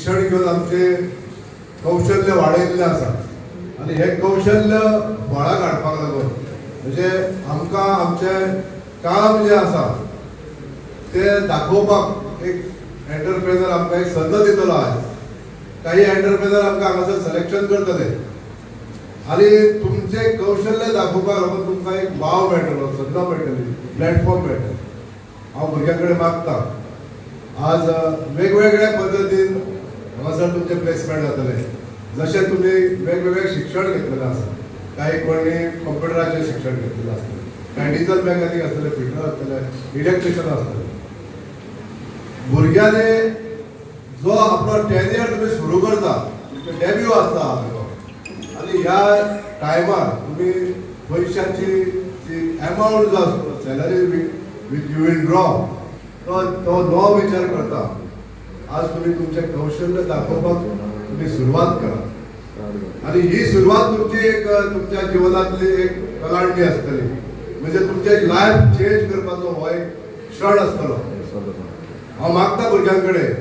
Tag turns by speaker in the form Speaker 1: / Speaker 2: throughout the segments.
Speaker 1: शिक्षण घेवन आमचें कौशल्य वाडयल्लें आसा आनी हें कौशल्य फळाक हाडपाक लागून म्हणजे आमकां आमचें काम जें आसा तें दाखोवपाक एक एंटरप्रेनर आमकां एक संद दितलो. आयज काही एंटरप्रेनर आमकां हांगासर सिलेक्शन करतले आनी तुमचें कौशल्य दाखोवपाक लागून तुमकां एक वाव मेळटलो, संद मेळटली, प्लॅटफॉर्म मेळटलो. हांव भुरग्यां कडेन मागता, आज वेगवेगळ्या पद्दतीन हांगासर तुमचें प्लेसमेंट जातलें. जशें तुमी वेगवेगळें शिक्षण घेतलेलें आसा, काही कोणी कंप्युटराचें शिक्षण घेतलेलें आसतलें, कांय डिजल मेकॅनीक आसतले, फिटर आसतले, इलेक्ट्रिशियन आसतले. भुरग्यांनी जो आपलो टेन्यर तुमी सुरू करता, तुमचो डेब्यू आसता आपलो आनी ह्या टायमार तुमी पयशाची जी एमावंट जो आसता, salary which you will draw, तो तो न विचार करता आज तुमी तुमचें कौशल्य दाखोवपाक तुमी सुरवात करा आनी ही सुरवात तुमची एक तुमच्या जिवनांतली एक कलांडणी आसतली. म्हणजे तुमचें लायफ चेंज करपाचो हो एक क्षण आसतलो. हांव मागता भुरग्यां कडेन,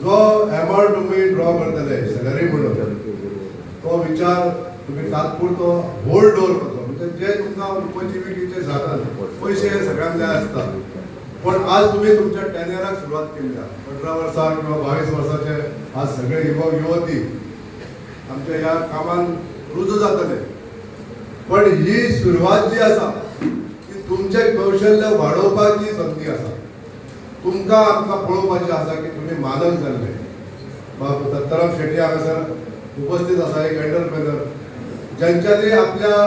Speaker 1: जो एमावंट तुमी ड्रॉ करतले सॅलरी म्हणून, तो विचार तुमी तात्पुरतो होल्ड दवरपाचो. म्हणजे जे तुमकां उपजिविकेचे साधन, पयशे सगळ्यांक जाय आसता, पण आज तुमी तुमच्या टेन्यराक सुरवात केली. 18 वर्सां किंवा 22 वर्साचे आज सगळे युवक युवती आमच्या ह्या कामान रुजू जातले, पण ही सुरवात जी आसा ती तुमचें कौशल्य वाडोवपाची संदी आसा. तुमकां आमकां पळोवपाचें आसा की तुमी मालक जाल्ले. बाब दत्ताराम शेट्टी हांगासर उपस्थित आसा, एक एंटरप्रेनर ज्यांच्यानी आपल्या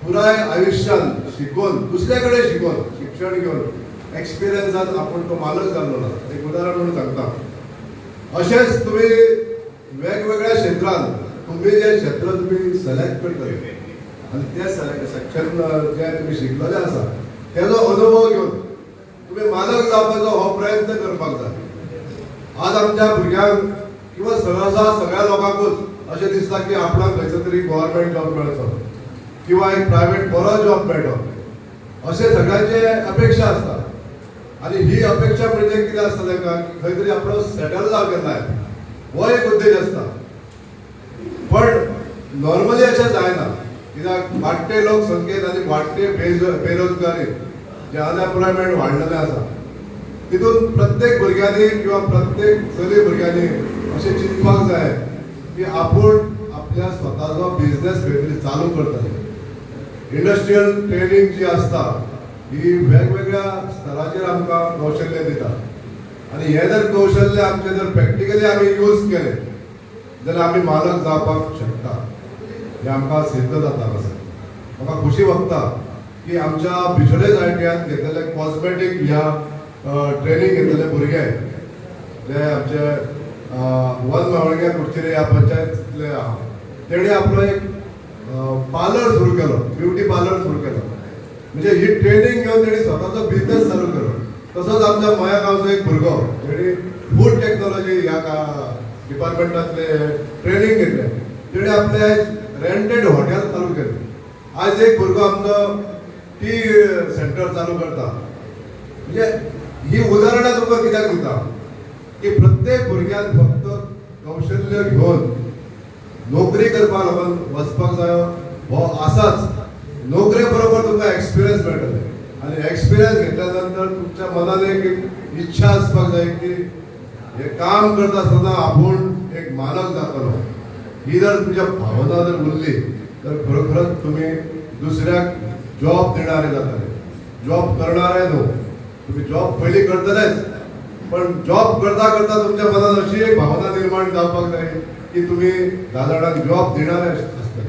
Speaker 1: पुराय आयुश्यान शिकून, दुसऱ्या कडेन शिकून, शिक्षण घेवन, एक्सपिरियन्सान आपूण तो मालक जाल्लो आसा. एक उदाहरण म्हणून सांगता. अशेंच तुमी वेगवेगळ्या क्षेत्रांत, तुमी जे क्षेत्र तुमी सिलेक्ट करतले आनी ते सेक्शन जे तुमी शिकलेले आसा, तेजो अनुभव घेवन तुमी मालक जावपाचो हो प्रयत्न करपाक जाय. आज आमच्या भुरग्यांक किंवा सहसा सगळ्या लोकांकूच अशें दिसता की आपणाक खंयचो तरी गव्हर्मेंट जॉब मेळचो किंवा एक प्रायव्हेट बरो जॉब मेळटो, अशें सगळ्यांचे अपेक्षा आसता. आनी ही अपेक्षा म्हणजे कितें आसता तांकां की खंय तरी आपलो सेटल जावंक जाय, हो एक उद्देश आसता. पण नॉर्मली अशें जायना, कित्याक वाडटे लोकसंख्येत आनी वाडटे बेरोजगारी, जे अनएम्प्लॉयमेंट वाडलेलें आसा, तितून प्रत्येक भुरग्यांनी किंवा प्रत्येक चली भुरग्यांनी अशें चिंतपाक जाय की आपूण आपल्या स्वताचो बिझनेस खंय तरी चालू करतले. इंडस्ट्रियल ट्रेनिंग जी आसता ही वेगवेगळ्या स्तराचेर आमकां कौशल्य दिता आनी हें जर कौशल्य आमचें जर प्रॅक्टिकली आमी यूज केलें जाल्यार आमी मालक जावपाक शकता, हें आमकां सिद्ध जाता. आसा म्हाका खुशी भोगता की आमच्या बिचोडेच आयटीआन घेतलेले कॉस्मेटीक ह्या ट्रेनिंग घेतलेले भुरगे, जे आमचे वन मावळग्या कुडचिरे ह्या पंचायतींतले आहा, तेणी आपलो एक पार्लर सुरू केलो, ब्युटी पार्लर सुरू केलो. म्हणजे ही ट्रेनिंग घेवन तेणी स्वताचो बिझनेस चालू केलो. तसोच आमच्या मया गांवचो एक भुरगो, तेणी फूड टेक्नॉलॉजी ह्या डिपार्टमेंटांतले ट्रेनिंग घेतलें, तेणी आपले रेंटेड हॉटेल चालू केलें. आज एक भुरगो आमचो टी सेंटर चालू करता. म्हणजे ही उदाहरणां तुमकां कित्याक दिता की प्रत्येक भुरग्यान फक्त कौशल्य घेवन नोकरी करपाक लागून वचपाक जाय हो आसाच. नोकरे बरोबर तुमकां एक्सपिरियन्स मेळटले आनी एक्सपिरियन्स घेतल्या नंतर तुमच्या मनान एक इच्छा आसपाक जाय की हे काम करता आसतना आपूण एक मालक जातलो. ही जर तुमच्या भावना जर उरली तर खरोखरच तुमी दुसऱ्याक जॉब दिणारे जातले, जॉब करणारे न्हू. तुम्ही जॉब पयलीं करतलेच, पण जॉब करता करता तुमच्या मनात अशी एक भावना निर्माण जावपाक जाय की तुमी 10 जाणांक जॉब दिणारे आसतले.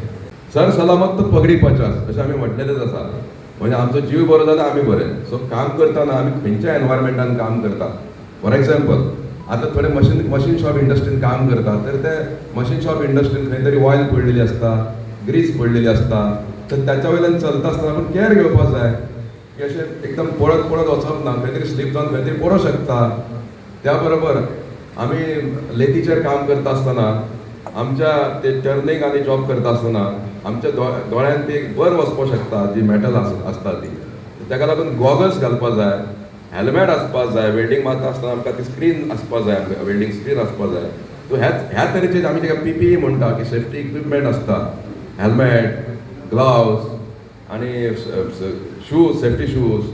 Speaker 2: सर सलामत तो पगडी 50 अशें आमी म्हटलेलेच आसा. म्हणजे आमचो जीव बरो जाल्यार आमी बरे. सो काम करतना आमी खंयच्या एनवायरमेंटान काम करता? फॉर एग्जाम्पल, आतां थोडे मशीन मशीन शॉप इंडस्ट्रीन काम करता, तर ते मशीन शॉप इंडस्ट्रीन खंय तरी ऑयल पडलेली आसता, ग्रीस पडलेली आसता, तर त्याच्या वयल्यान चलता आसतना आपूण केअर घेवपाक जाय की अशें एकदम पळत पळत वचप ना, खंय तरी स्लीप जावन खंय तरी पडोंक शकता. त्या बरोबर आमी लेथीचेर काम करता आसतना, आमच्या ते टर्निंग आनी जॉब करता आसतना आमच्या दोळ्यान ती एक बर वचपाक शकता, जी मेटल आसता ती. ताका लागून गॉगल्स घालपाक जाय. हेल्मेट आसपाक जाय. वेल्डिंग मारता आसतना आमकां ती स्क्रीन आसपाक जाय, वेल्डिंग स्क्रीन आसपाक जाय. सो ह्या तरेचे आमी ताका पीपीई म्हणटा की सेफ्टी इक्विपमेंट आसता, हेल्मेट, ग्लव्स आनी शूज, सेफ्टी शूज.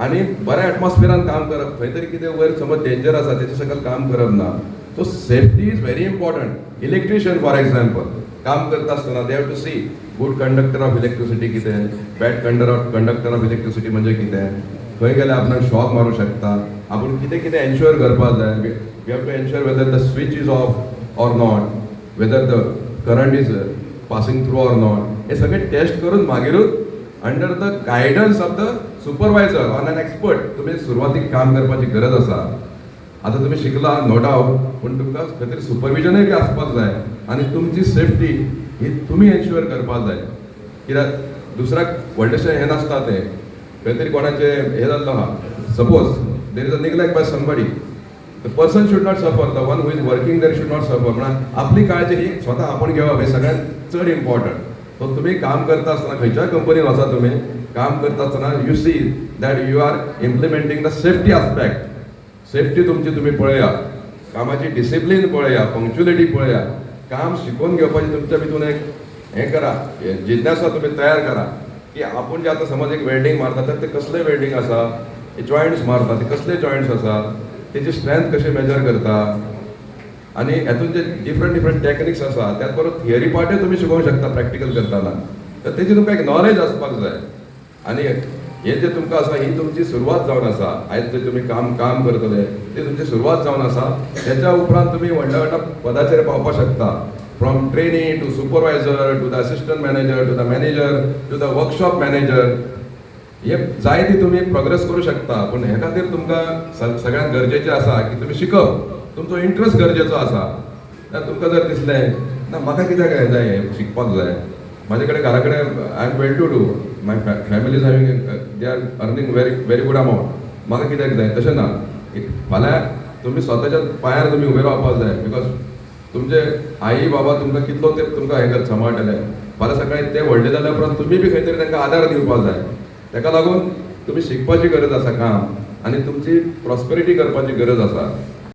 Speaker 2: आनी बऱ्या एटमॉस्फियरान काम करप. खंय तरी कितें वयर समज डेंजर आसा, तेचे सकयल काम करप ना. So safety is very important. Electrician, for example, काम करता आसतना they have to see good conductor of electricity कितें, bad conductor of electricity म्हणजे कितें, खंय गेल्यार आपणाक शॉक मारूं शकता. आपूण कितें कितें एन्श्योर करपाक जाय. We have to ensure whether the switch is off or not, whether the current is passing through or not. हे सगळे टेस्ट करून मागीरूच under the guidance of the supervisor or an expert तुमी सुरवातीक काम करपाची गरज आसा. आतां तुमी शिकला, नो डावट, पूण तुमकां खंय तरी सुपरविजनूय बी आसपाक जाय आनी तुमची सेफ्टी ही तुमी एन्श्योर करपाक जाय, कित्याक दुसऱ्याक व्हडलेशें हें नासता. तें खंय तरी कोणाचें हें जाल्लो आहा, suppose there is a neglect by somebody, the person should not suffer, the one who is working there should not suffer. म्हणून आपली काळजी ही स्वता आपूण घेवप हें सगळ्यांत चड इम्पॉर्टंट. सो तुमी काम करता आसतना, खंयच्याय कंपनीन वचा, तुमी काम करता आसतना you see that you are implementing the safety aspect. Safety तुमची तुमी पळया, कामाची डिसिप्लीन पळया, पंक्च्युअलिटी पळया. काम शिकोवन घेवपाची तुमच्या भितून एक हें करा, हे जिज्ञासा तुमी तयार करा की आपूण जे आतां समज एक वेल्डिंग मारता तर ते कसले वेल्डिंग आसा, जॉयंट्स मारता ते कसले जॉयंट्स आसा, तेजी स्ट्रेंथ कशी मेजर करता आनी हेतून जे डिफरंट डिफरंट टॅक्निक्स आसा, त्याच बरोबर थियरी पार्टय तुमी शिकोवंक शकता प्रॅक्टिकल करतना. तर तेजी तुमकां एक नॉलेज आसपाक जाय. आनी हे जे तुमकां आसा, ही तुमची सुरवात जावन आसा. आयज जे तुमी काम करतले ती तुमची सुरवात जावन आसा. तेच्या उपरांत तुमी व्हडल्या व्हडल्या पदाचेर पावपाक शकता, from trainee to supervisor to the assistant manager to the manager to the workshop manager. हे जाय ती तुमी प्रोग्रेस करूं शकता. पूण हे खातीर तुमकां सगळ्यांत गरजेचें आसा की तुमी शिकप, तुमचो इंट्रस्ट गरजेचो आसा. तुमकां जर दिसलें ना, म्हाका कित्याक जाय हें शिकपाक जाय, म्हाजे कडेन घरा कडेन I am well to do, my family is having, they are earning very very good amount, म्हाका कित्याक जाय, तशें ना. एक फाल्यां तुमी स्वताच्या पांयार तुमी उबे रावपाक जाय, because तुमचे आई बाबा तुमकां कितलो तेंप तुमकां हें कर सांबाळटले. फाल्यां सकाळी ते व्हडले जाल्या उपरांत तुमी बी खंय तरी तांकां आदार दिवपाक जाय. ताका लागून तुमी शिकपाची गरज आसा काम आनी तुमची प्रॉस्पेरिटी करपाची गरज आसा.